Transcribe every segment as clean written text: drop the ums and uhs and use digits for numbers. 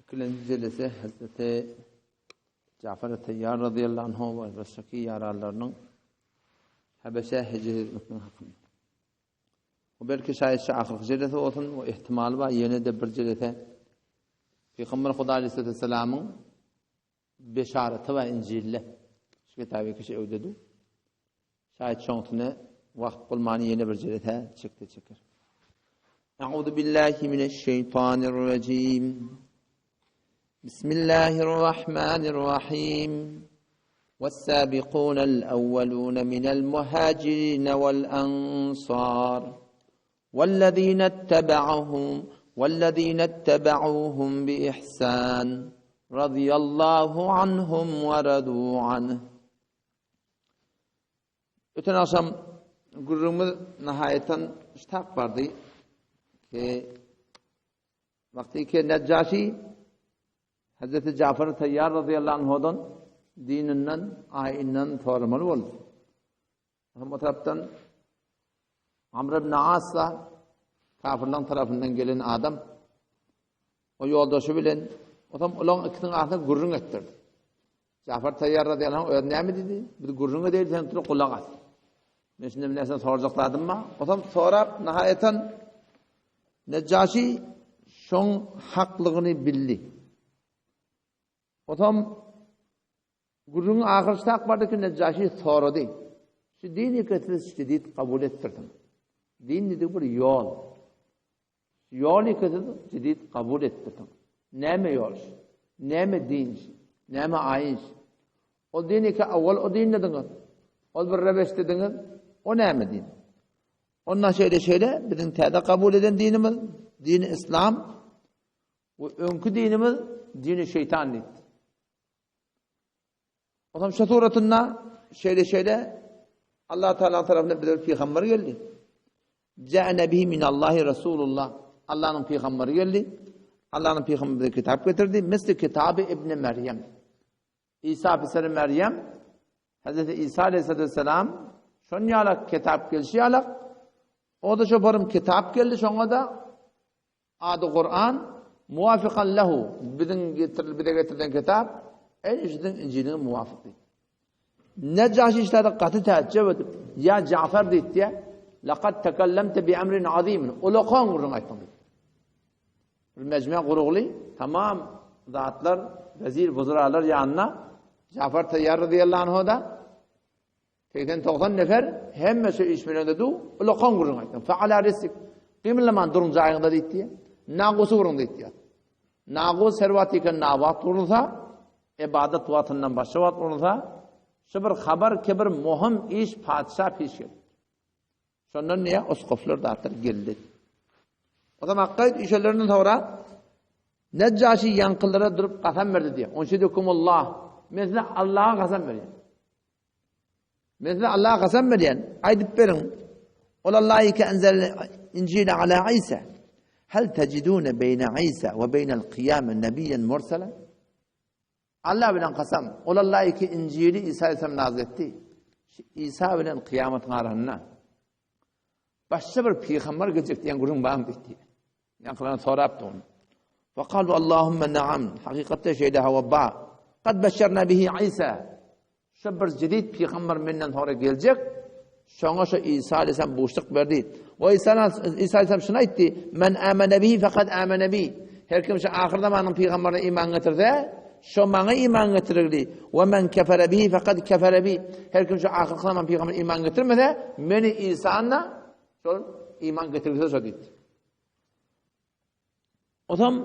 Ikilenji jelese Hazreti Jafar Teyyar radıyallahu anh we başgaky ýaranlarynyň Habeşä hijret etmekiniň hakynda. Bu belki şaýat şu ahyrky jelese bolsun, we ihtimaly bar ýene-de bir jelese Pygamber Huda aleyhisselamyň Beşaraty bar Injilde. Şu kitaby kişi öwdedi. Şaýat şoňsuna wagt bolmany ýene bir jelese çekdi çeker. Euzu billahi mineşşeýtanirrajim. Bismillahirrahmanirrahim. والسابقون الأولون من المهاجرين والأنصار والذين اتبعهم والذين اتبعوهم بإحسان رضي الله عنهم ورضوا عنه Öten agşam gürrüňimiz nahaýatdan ştap bardy. Ki wagty ki Nejjaşi Hazreti Jafar Tayyar radıyallahu anhudan dininden, aýinden soramaly boldy. Hem o tarapdan Amr ibn Asa kafirlaryň tarapyndan gelen adam o ýoldaşy bilen otam olaň ikisiniň arasynda gürrüň etdirdi. Jafar Tayyar radıyallahu anh öz näme diýdi? Biz gürrüň edeýli sen oturyp gulak as. Men şimdi bir närseni sorajak zadym bar. Otam sorap nahaýatan Nejaşi şoň haklygyny bildi. Otam gürrüňiň ahyry ştak bardy ki Nejaşi sorady. Şu dini ki siz şedid kabul etdirdiň. Din diýdi bir ýol. Ýol ki siz şedid kabul etdirdiň. Näme ýol? Näme din? Näme aýyn? O dini ki awal o din dediňiz. Ol bir rebeş dediňiz. O näme din? Ondan şeýle şeýle biziň täze kabul eden dinimiz, dini islam we öňki dinimiz dini şeýtan diýdi. Otam şu suratynda şeýle şeýle Allah Teala tarapyndan bize bir pygamber geldi. Ja'ana bihi min Allahi Rasulullah. Allah'ın pygamberi geldi. Allah'ın pygamberi bize kitap getirdi. Misli kitaby İbn Meryem. Isa piseri Meryem Hazreti Isa aleyhissalatu vesselam şon ýalak kitap gelşi ýalak o da şoparym kitap geldi şoňa da Ady Kuran, muwafikan lehu, biziň getiril bize getirilen kitap, eý siziň Injiliňe muwafyk diýdi. Nejaşi işlerde gaty täjjep edip, Ýa Jafar diýdi, Laqad tekellemte bi emrin azimin, ulakan gürrüň aýtdyň diýdi. Bir mejme gurugly, tamam zatlar, wezir, wuzralar ýanynda, Jafar Taýýar radiyallahu anhu da 80-90 nefer hemme şu iş bilen de du, ulakan gürrüň aýtdyň. Fe ala risik. Gymyllaman duruň jaýyňda diýdi. Nagusy uruň diýdi. Nagus her wagt eken nawagt urulsa, ibadat wagtyndan başga wagt urulsa, şu bir habar ki bir muhim iş patyşa piş geldi. Şondan niýe uskuflar zatlar geldi. O zaman gaýt işelerinden sonra Nejaşi ýaňkylara durup kasam berdi diýär. Onşidukumullah. Men size Allaha kasam berýän. Men size Allaha kasam berýän. Aýdyp beriň. Ol Allahy ki enzel Injil ala Isa. Hal tecidune beyne Isa ve beynel kıyame nebiyen mursala? Allah bilen kasam. Ol Allahy ki Injili Isa aleyhisselam nazil etdi. Isa bilen kıyamatyň arasynda başga bir pygamber geljek diýen gürrüň barmy diýdi. Ýaňkylardan sorapdy ony. Fekalu Allahümme naam. Hakykatda şeýle hawa ba. Kad beşşerna bihi Isa. Şu bir jedid pygamber menden sonra geljek. Şoňa şu İsa aleyhisselam buşluk berdi. O İsa, İsa aleyhisselam şunu aýtdy. Men amene bihi fekad amene bi. Her kim şu ahyr zamanyň pygamberine iman getirse, şo maňa iman getirirdi. We men kefere bihi fekad kefere bi. Her kim şu ahyr zaman pygamberine iman getirmese, meni İsa'na şol iman getirse şo diýdi. Otam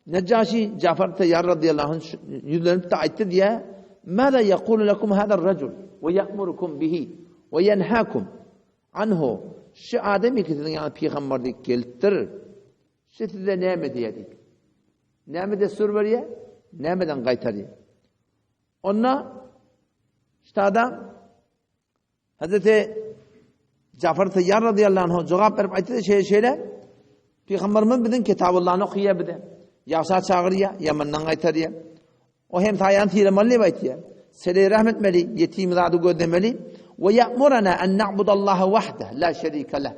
Necaşi Jafar Tayyar radıyallahu anh ýüzlenip de aýtdy diýä, Mada yaqulu lakum hada rajul we ya'murukum bihi we yanhakum anhu. Şu adam ki siziň ýanyňyza pygamber diýip gelipdir. Şu size näme diýýär diýip. Näme dessur berýär? Nämeden gaýtarýar? Onda ştada Hazreti Jafar Tayyar radıyallahu anh jogap berip aýtdy şeýle şeýle Pygamberimiz biziň kitabullany okaýar bize. Ýagşa çagyrýar, ýamandan gaýtarýar. O hem saýan sylamaly diýip aýtýar. Sele rahm etmeli, ýetim zady gözlemeli. We ya'murana an na'budallaha wahda la şerika leh.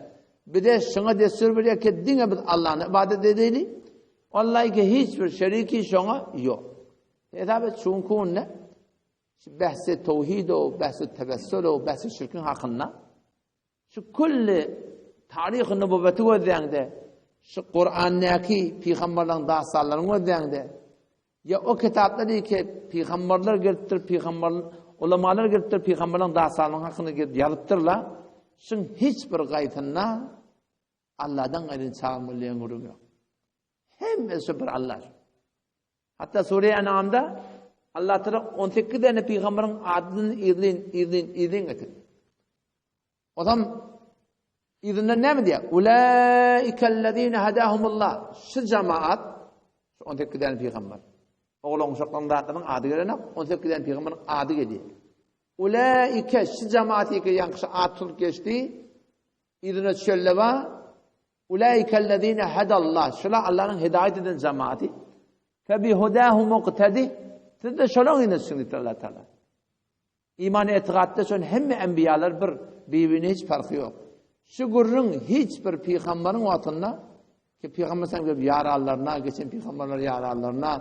Bize şuňa dessur berýär ki diňe biz Allah'a ibadet edeli. Wallahi ki hiç bir şeriki şoňa ýok. Hesap et şu günde şu behsi towhid o, behsi tewessül o, behsi şirkin hakynda şu külli taryhy nübüwweti gözleňde, şu Kur'andaky pygamberleriň dastanlaryny gözleňde, ýa o kitapda diýip ki pygamberler gelipdir, pygamber ulamalar gelipdir, pygamberleriň dastanlarynyň hakynda gelip ýazypdyrlar. Şuň hiç bir gaýtynda Allahdan gaýryny çagyrmaly diýen gürrüň ýok. Hemmesi bir Allah. Hatta Sure En'amda Allah Teala 18 tane peygamberin adyny izlin izlin izlin getirdi. O zaman yzyndan näme diýýär? Ulaikellezine hadahumullah. Şu jemaat şu 18 tane peygamber. Oglan uşaklaryň zatlarynyň ady gelenok, 18 tane peygamberiň ady gelýär. Ulaike şu jemaat ýeke ýaňky at tutup geçdi. Yzyna düşenler bar. Ulaikellezine hadallah. Şular Allah'yň hidaýet eden jemaaty. Febihudahu muqtadi. Siz de şolaryň yzyna düşüň diýdi Allah Taala. Iman etigatda şon hemme enbiýalar bir, bir-birine hiç parhy ýok. Şu gürrüň hiç bir pygambaryň wagtynda ki pygamber sen gelip ýaranlaryna, geçen pygamberler ýaranlaryna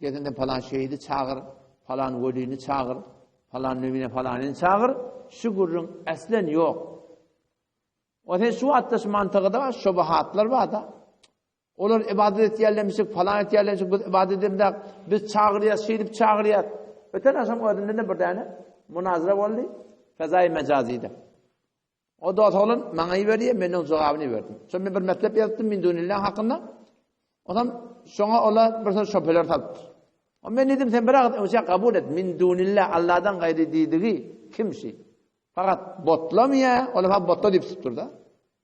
gezende palan şehidi çagyr, palan welini çagyr, palan nebine palanyny çagyr, şu gürrüň eslen ýok. O sen şu wagtda şu mantygyda bar, şubuhatlar bar da. Olar ibadet etýärlermişik, falan etýärlermişik, biz ibadet edemzok, biz çagyrýas, şeýdip çagyrýas. Öten agşam özünde-de bir däne munazara boldy, fezaýy mejazyda. O dost oglan maňa iberdi, men onuň jogabyny berdim. Şo men bir metlep ýazypdym min dunillah hakynda. Onam şoňa olar bir söz şöpeler salypdyr. O men diýdim, sen bir agyz öňçä kabul et, min dunillah Allahdan gaýry diýdigi kim şi? Fakat botlamaýar, olar ha botla diýip tutupdyr-da.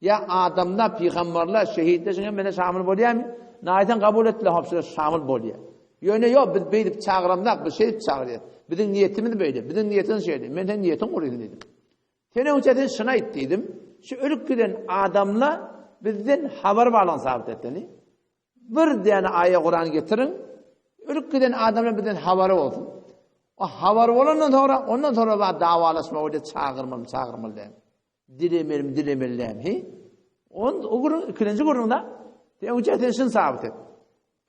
Ýa adamlar, pygamberler, şehitler şuňa mene şamil bolýarmy? Naýdan kabul etdiler, hop şular şamil bolýar. Ýöne ýok, biz beýdip çagyramzak, biz şeýdip çagyrýas. Biziň niýetimiz beýle, biziň niýetimiz şeýle. Men sen niýetiň gurýan diýdim. Sen öňçe sen şuny aýt diýdim. Şu ölüp giden adamlar bizden habar barlygyny sabit etdi. Bir däne aýa Kuran getiriň, ölüp giden adamlar bizden habary bolsun. O habar bolandan soňra, ondan soňra bar dawalaşma bolýar, çagyrmaly, çagyrmaly däl. Dilemelimi, dilemeli däl. He? On o gürrüň ikinji gürrüňde sen öňçe sen şuny sabit et.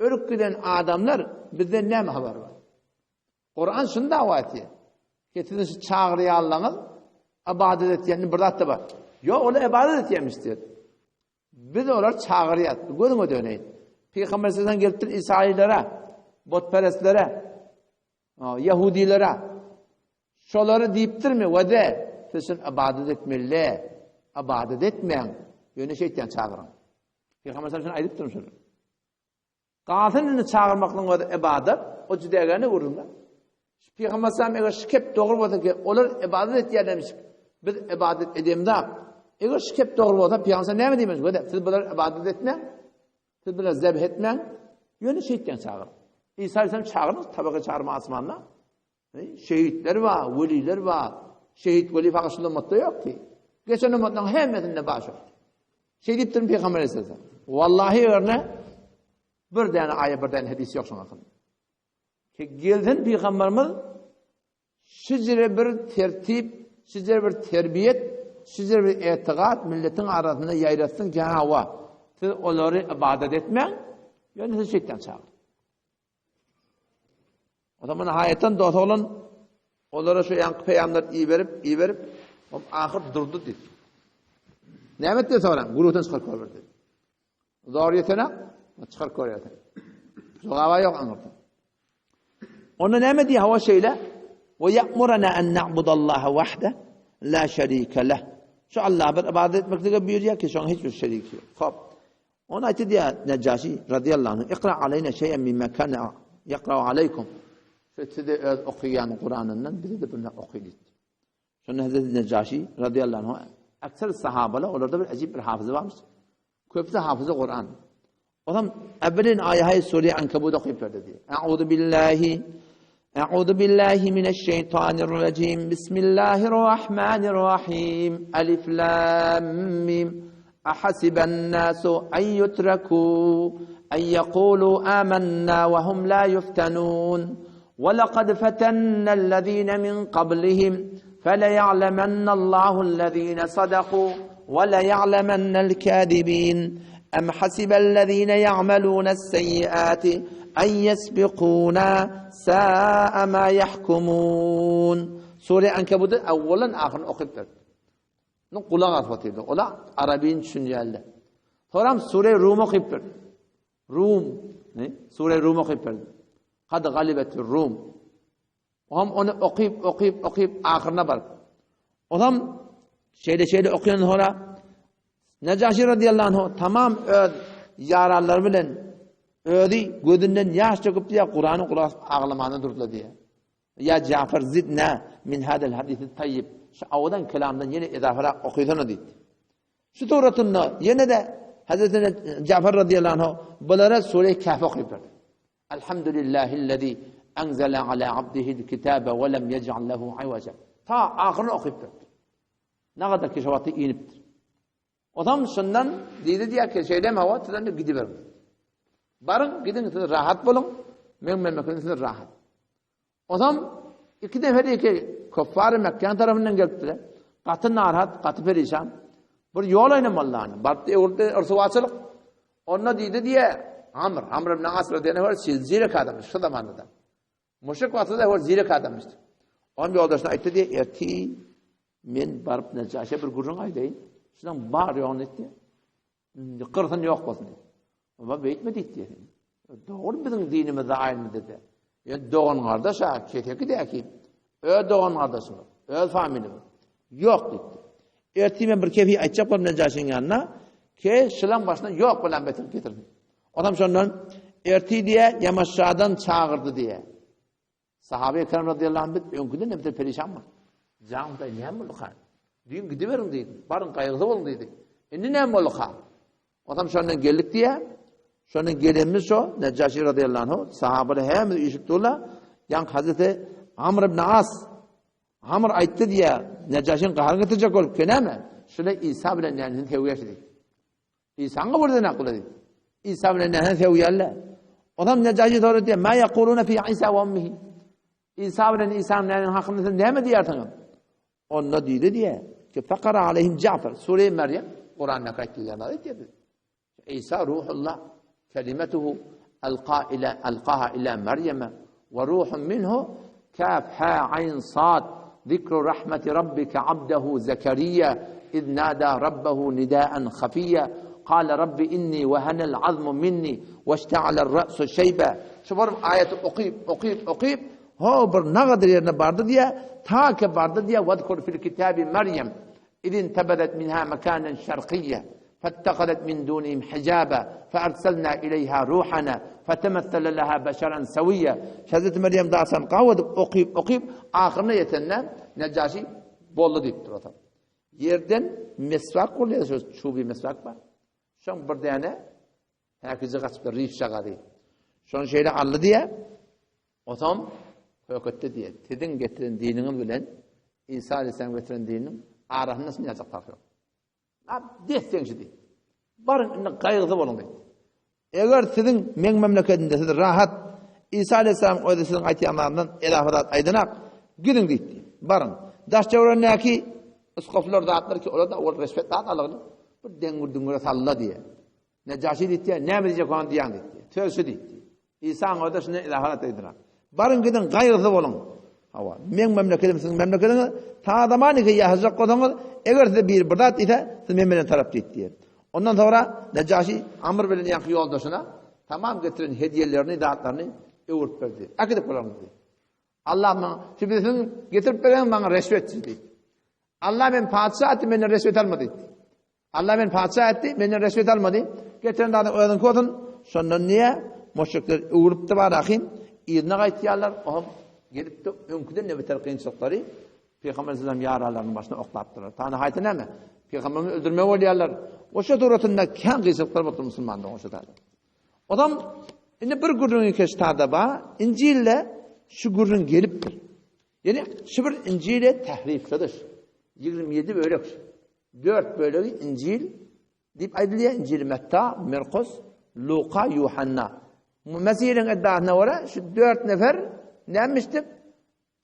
Ölüp giden adamlar bizden näme habar bar? Kuran şuny dawa etýär. Ki siziň şu çagyrýanlaryňyz ibadet etýänini bir zat da bar. Ýok, olar ibadet etýärmiş diýär. Biz olary çagyrýas. Gözüňe döneýin. Pygamber sizden gelipdir Isailere, botperestlere, Ýahudilere. Şolary diýipdirmi? Wede, siz şun ibadet etmeli. Ibadet etmäň. Ýöne şeýtan çagyryň. Pygamber sallallahu aýdypdyr şuny. Galsyn indi çagyrmaklygyň özi ybadat, o jüdägäne gürrüň-dä. Şu Pygamber sallam eger şu kep dogry bolsa ki, olar ybadat etýärlermiş, biz ybadat edemzok. Eger şu kep dogry bolsa, Pygamber sallam näme diýmez? Göde, siz bulara ybadat etmäň, siz bulara zebh etmäň, ýöne şeýtden çagyryň. Isa aleyhisselam çagyrmaz, tabaka çagyrma asmanda. Şehitler bar, weliler bar. Şehit weli fakat şunda ümmetde ýok ki. Geçen ümmetlerin hemmesinde bar şo. Şey diýipdir Peygamber Aleyhisselam. Wallahi örne bir däne aýa bir däne hadis ýok şoň hakynda. Ki gelsin Peygamberimiz şijre bir tertip, şijre bir terbiýet, şijre bir etigat milletin arasynda ýaýratsyn ki hawa siz olary ibadet etmäň, ýöne siz şeýtan çagyr. O zaman haýatdan dost oglan olara şu ýaňky peýamlar iberip, iberip, hop ahyr durdy diýdi. Näme etdi soňra? Guruhdan çykaryp goýberdi. Zor ýetene çykaryp goýberdi. Jogaba ýok aňyrda. Onda näme diýýär? Hawa şeýle. Ve ya'murana en na'budallaha wahde la şerike leh. Şu Allaha bir ibadet etmeklige buýurýar ki, şoň hiç bir şeriki ýok. Hop. Ony aýtdy diýýär Nejjaşi razyýallahu anh, Ikra aleýna şeý'en mimma kana ýakrau aleýkum. Şu size öz okaýan Kuranyndan bize-de bir zat oky diýdi. Şonda Hezreti Nejjaşi razyýallahu anh, ekser sahabalar olarda bir ajib bir hafyza barmyş. Köpüsi hafyza Kuran. Olam evvelin aýahy sure Ankabut okyp berdi diýýär. A'uzu billahi A'uzu billahi mineşşeýtanirrajim. Bismillahirrahmanirrahim. Alif lam mim. Ahasiben-nasu en yutrakû en yekulû âmennâ ve hum lâ yuftenûn. Ve lekad fetennellezîne min kablihim feleye'lemennallâhu'llezîne sadakû ve leye'lemennel kâzibîn. Em hasibellezine ya'melunes-seyyiati en yesbikuna sa'a ma yahkumun. Sure Ankabudy awwaldan ahyryny okyp berdi. Nu gulak asyp otyrdy. Ola arabyny düşünýärler. Soram Sure Rum okyp berdi. Rum, ne? Sure Rum okyp berdi. Kad galibetir Rum. Oňam ony okyp, okyp, okyp ahyryna baryp. Olam şeýle-şeýle okaýan soňra Nejaşi radiyallahu anhu tamam öz ýaranlary bilen özi gözünden ýaş döküp diýär, Kurany gulak asyp aglamana durdylar diýär. Ýa Jafar zidna min hadal hadisi tayyib. Şu awadan kelamdan ýene izafarak okysana diýdi. Şu suratynda ýene-de Hazreti Jafar radiyallahu anhu bulara sure Kehf okyp berdi. Elhamdülillahillezî enzele alâ abdihil kitâbe ve lem yec'al lehu iweca. Ta ahyryny okyp berdi. Ne kadar ki şu wagtda inipdir. Odam şundan diýdi diýär ki, şeýlem hawa, siz indi gidiberiň. Baryň, gidiň, siz rahat boluň. Men memleketim siz rahat. Odam iki nefer iki kuffar Mekke'nin tarafyndan gelipdiler. Gaty narhat, gaty perişan. Bir ýol oýnamalyny. Baryp öwürdi, yrsuwaçylyk. Onda diýdi diýe, Amr, Amr ibn As radiyallahu anh, zirek adamyş şu zamanda da. Müşrik wagtda da zirek adamyşdy. Onuň ýoldaşyna aýtdy diýe, erti men baryp Nejaşa bir gürrüň aýdaýyn. Şudan bar ýogny diýdi. Gyrsyn ýok bolsun diýdi. Oba beýtme diýdi. Dogry biziň dinimizde aýnymyzda. Ýa dogan gardaş ha, keseki däki. Öz dogan gardaşyňyz, öz familiňiz. Ýok diýdi. Ertir men bir kefi aýtjak bolup Nejaşyň ýanyna, ke şylaň başyna ýok bilen beter getirdi. Onam şondan ertir diýe Ýamaşşadan çagyrdy diýe. Sahabe-i kiram radiyallahu anh öňküden hem beter perişan boldy. Jan Hudaý näme bolduka? Düýn gidiberiň diýdi. Baryň gaýgysyz boluň diýdi. Indi näme bolduka? Onam şondan geldik diýe. Şondan gelenimiz şo Nejaşi radiyallahu anh sahabeler hemmesi üýşüp durlar. Ýaňky Hazreti Amr ibn As Amr aýtdy diýe, Nejaşyň gaharyny getirjek bolup kenäme? Şule İsa bilen nänisini sögýärsi diýdi. Isaň gabyrdan akly diýdi. Isa bilen nähili sögýärler? Onam Nejaşi sorady diýe, "Ma yaquluna fi Isa we ummihi?" Isa bilen Isanyň näniň hakynda siz näme diýýärsiňiz? Onda diýdi diýe, ki faqara aleyhim Ja'far, sure Meryem, Kur'anda aýtdy, aýtdy. Isa ruhullah kelimetuhu alqa ila alqaha ila Meryem we ruhun minhu kaf ha ayn sad zikru rahmeti rabbika abdahu Zekeriya iz nada rabbahu nidaan hafiya Kale rabbi inni wehenel azmu minni weşte'alel ra'su şeybe Şu bir aýaty okyp, okyp, okyp, ho bir nagadyr ýerine bardy diýe, ta ki bardy diýe, Wezkur fil kitabi Meryem iz intebezet minha mekanen şerkiyye Fettehazet min dunihim hijaba feerselna ileyha ruhana fetemessele leha beşeren sewiyye Hezreti Meryem dasan gawadyp okyp okyp ahyryna ýetende Nejaşi boldy diýipdir otam. Ýerden meswak bolýar şu çubi meswak bar. Şoň bir däne häkiji gaçypdyr rifşagazy. Şony şeýle aldy diýä. Otam höketde diýä. Siziň getiren diniňiz bilen İsa aleyhisselam getiren dininiň arasynda şunça ýaljak parh ýok. Abdest şi diýdi. Baryň indi gaýgysyz boluň diýdi. Eger siziň meň memleketimde siz rahat Isa aleyhisselam özi siziň aýtýan zadyndan edafa zat aýdanak, gidiň diýdi. Baryň. Daş töweregindäki uskoflar zatlar ki, olar da ol reşwet zat alygly. Bir deňgür düňgüre salla diýe. Nejaşi diýdi, näme diýjek oňa diýýän diýdi. Söz şu diýdi. Isaň özi şunda ilahat aýdylar. Baryň gidiň gaýgysyz boluň. Hawa, meň memleketim siziň memleketiňiz. Ta zamany ki ýaşajak bolsaňyz, eger size biri bir zat diýse, siz men bilen tarap diýdi diýer. Ondan soňra Nejaşi Amr bilen ýaňky ýoldaşyna tamam getiren hediýelerini, zatlaryny öwürip berdi. Äkidip bolaryň diýdi. Allah maňa, şu biziň getirip beren maňa reşwet diýdi. Allah men patyşa etdi, menden reşwet alma diýdi. Allah meni patyşa etdi, menden reşwet almady. Getiren zadyň özüňki bolsun. Şondan niýe müşrikler öwrüpdi bar ahim, yzyna gaýtýarlar. Ohm gelipdi, öňküden de beter kynçylyklary Pygamber sallam ýaralarynyň başyna oklapdylar. Tany haýsy näme? Pygamberimizi öldürmek bolýarlar. Oşa suratynda kän kynçylyklar bolupdyr musulmanda oşa taýda. Odam indi bir gürrüňi keştada ba, Injilde şu gürrüň gelipdir. Ýani şu bir Injile tähriflidir. 27 bölek. Dört bölegi Injil diýip aýdylýar, Injil Metta, Merkos, Luka, Ýuhanna. Mesihliň iddiasyna görä, şu dört nefer nämişdik?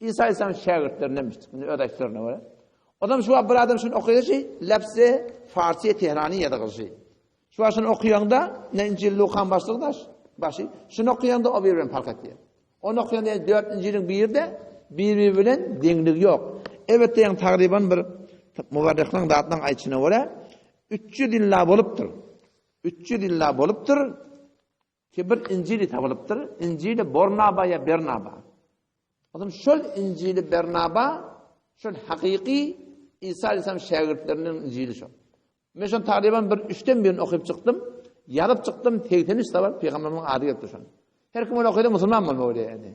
Isa Aleyhisselam şägirtlerindenmişdik. Indi öz aýtlaryna görä. Odam şu wagt bir adam şuny okaýaşy, lebsi Farsiýe Tehrani ýazygyşy. Şu başyny okaýaňda, ne Injil Lukan başlygy daş, başy. Şuny okaýaňda o bir bilen park etýär. Ony okaýaňda ýa dört Injiliň biri-de bir-biri bilen deňligi ýok. Elbetde ýaň tagryban bir muwarrihleň zatlaryň aýdyşyna görä 300 ýylla bolupdyr. 300 ýylla bolupdyr ki bir Injili tapylypdyr. Injili Bornaba ýa Bernaba. Olam şol Injili Bernaba şol hakyky İsa Aleyhisselam şägirtleriniň Injili şol. Men şony tagryban bir üçden birini okyp çykdym. Ýazyp çykdym, 83 sapar pygamberimiziň ady gelipdir şonda. Her kim ony okydy, musulman bolmak bolýar indi.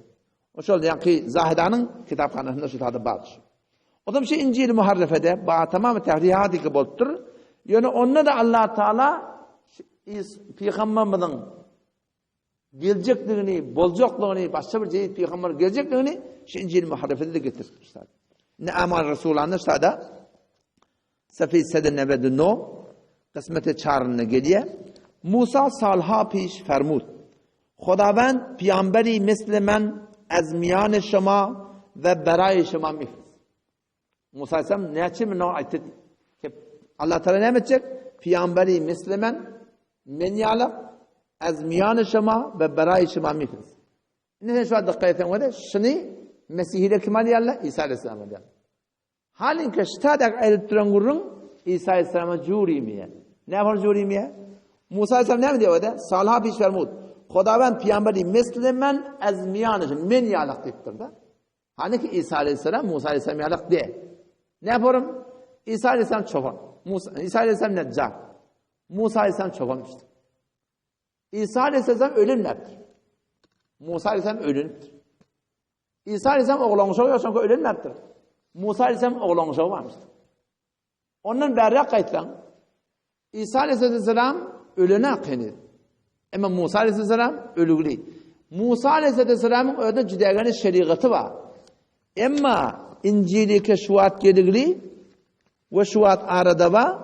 O şol ýaňky Zahidanyň kitaphanasynda şu sada bar. O zaman şu Injil Muharrefede ba tamam tahrihadiki bolupdyr. Ýöne onda da Allah Taala pygamberimiziň geljekligini, boljaklygyny, başga bir jedid pygamber geljekligini şu Injil Muharrefede de getiripdir. Ne Amal Resulanda şada Safi sede neved no kısmeti çarynda gelýär. Musa salha piş fermud. Xudawend piyamberi misli men ez miyan şuma ve beray şuma mifriz. Musa aleyhisselam näçe min aýtdy ki Allah Teala näme etjek? Piyamberi misli men men ýaly ez miyan şuma ve beray şuma mifriz. Indi sen şu dikkat etsen wede şuny Mesihile kim alýarlar? İsa aleyhisselam alýar. Halinki ştadak aýdyp duran gürrüň İsa aleyhisselama jurimiýe. Ne yapar jurimiýe? Musa aleyhisselam näme diýýär wede? Salha piş fermud. Xudawend piyamberi misli men ez miyan men ýalak diýipdir da. Hany ki İsa aleyhisselam Musa aleyhisselam ýalak de. Ne yaparım? İsa aleyhisselam çoban. Musa, İsa aleyhisselam neccar. Musa aleyhisselam çoban işte. İsa aleyhisselam ölünmepdir. Musa aleyhisselam ölünüpdir. İsa aleyhisselam oglan uşagy ýok, ölünmepdir. Musa aleyhisselam oglan uşagy barmyşdyr. Ondan bärräk gaýtsaň, Isa aleyhisselam ölenak heniz. Emma Musa aleyhisselam ölügli. Musa aleyhisselamyň özüne jüdägene şerigaty bar. Emma Injili ke şu wagt geligli we şu wagt arada bar.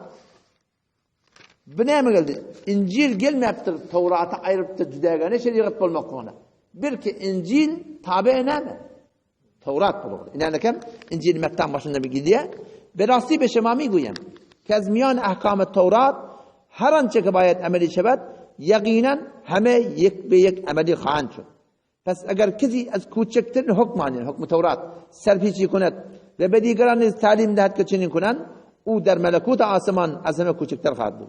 Bu näme geldi? Injil gelmäpdir, Towraty aýrypdyr jüdägene şerigat bolmaklygyna. Belki Injil tabe näme? Towrat bolupdyr. Inänekem Injil Mettan başynda bir gidýär. Berasti be şemami goýan. Kez miyan ahkam Towrat her ançe ke bayat ameli şebet yaqinan heme yek be yek ameli khan şud. Pes eger kesi az küçüktir hukman hukm Towrat serpiçi kunet ve be digeran niz talim dehet ke çinin kunan u der melekut asman az heme küçüktir khad bu.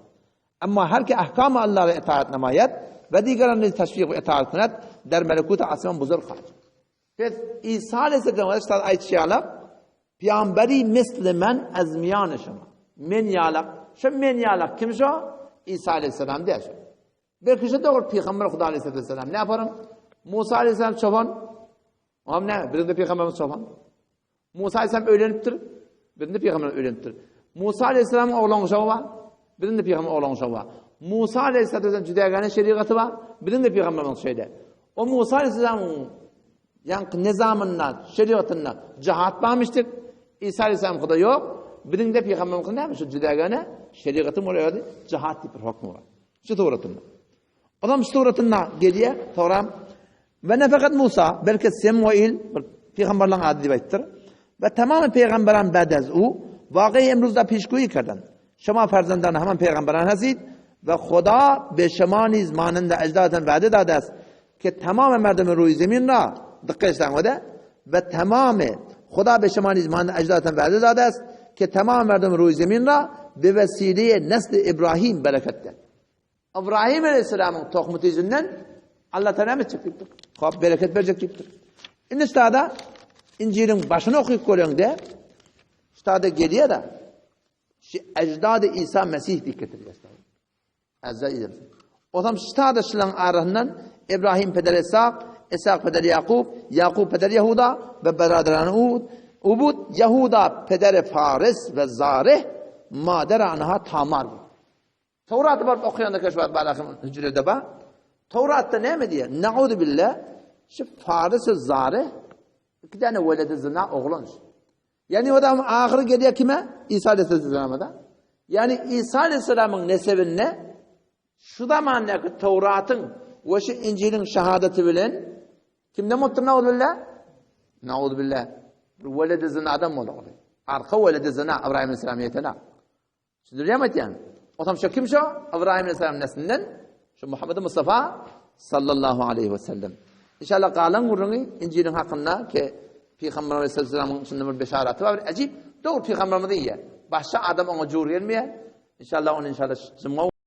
Emma her ki ahkam Allah itaat namayet ve digeran niz teşvik ve itaat kunet der melekut asman buzur khad. Pes İsa Aleyhisselam Aleyhisselam aýtşy ýalak, Pygamberi misli men ez miýany şuma. Men ýalak. Şu men ýalak kim şo? İsa Aleyhisselam diýär şo. Belki şu dogry pygamber Huda Aleyhisselam. Ne yaparım? Musa Aleyhisselam çoban. Oňam näme? Biziň de pygamberimiz çoban. Musa Aleyhisselam öýlenipdir. Biziň de pygamberimiz öýlenipdir. Musa Aleyhisselamyň oglan uşagy bar. Biziň de pygamber oglan uşagy bar. Musa Aleyhisselamdan jüdägäne şerigaty bar. Biziň de pygamberimiz şeýle. O Musa Aleyhisselamyň ýaňky nizamynda, şerigatynda jahat barmyşdyk. İsa Aleyhisselam Huda ýok. Biziň de pygamberimiz näme şu jüdägäne şerigatyň ol özi jahat diýip bir hukmy bar. Şu suratynda. Adam şu suratynda gelýär, soňra ve ne fakat Musa, belki Semuil, bir peygamberlerin ady diýip aýtdyr. Ve tamam peygamberan ba'd az u واقع امروز da پیشگویی کردن. شما فرزندان همان پیغمبران هستید و خدا به شما نیز مانند اجدادتان وعده داده است که تمام مردم روی زمین را دقت ده و تمام خدا به شما نیز مانند اجدادتان وعده داده است که تمام مردم روی زمین را به وسیله نسل ابراهیم برکت ده. İbrahim Aleyhisselam'ın tohmutu yüzünden Allah Teala näme etjek diýipdir? Hop bereket berjek diýipdir. Indi ştada İncil'in başyny okuyup görende ştada gelýär da şu ecdad İsa Mesih diýip getirýär. Ecdad İsa. O zaman ştada şulan arasından İbrahim peder İshak, İshak peder Yakub, Yakub peder Yahuda ve beraderan Ud, Ubud, Yahuda peder Faris ve Zarih, mader anha Tamar. Towraty baryp okaýanda keşwat balakym hüjrede ba. Towratda näme diýýär? Nauzu billah. Şu Faris Zare iki tane weledi zina oglan. Yani o da ahyry gelýär kime? İsa aleyhisselama da. Yani İsa aleyhisselamyň nesebinde şu zamandaky Towratyň we şu Injiliň şahadaty bilen kimden bolupdyr nauzu billah? Nauzu billah. Weledi zinadan boldy. Arka weledi zina İbrahim aleyhisselam ýetene. Düşündirýärmi aýtýan? Otam şo kim şo? Ybraýym aleyhisselam neslinden şu Muhammed Mustafa sallallahu aleyhi ve sellem. İnşallah galan gürrüňi Injiliň hakynda ki Pygamber aleyhisselamyň içinde bir beşaraty bar, bir ajip. Dogry pygamberimiz diýýär. Başga adam oňa jur gelmeýär. İnşallah onu inşallah jumga.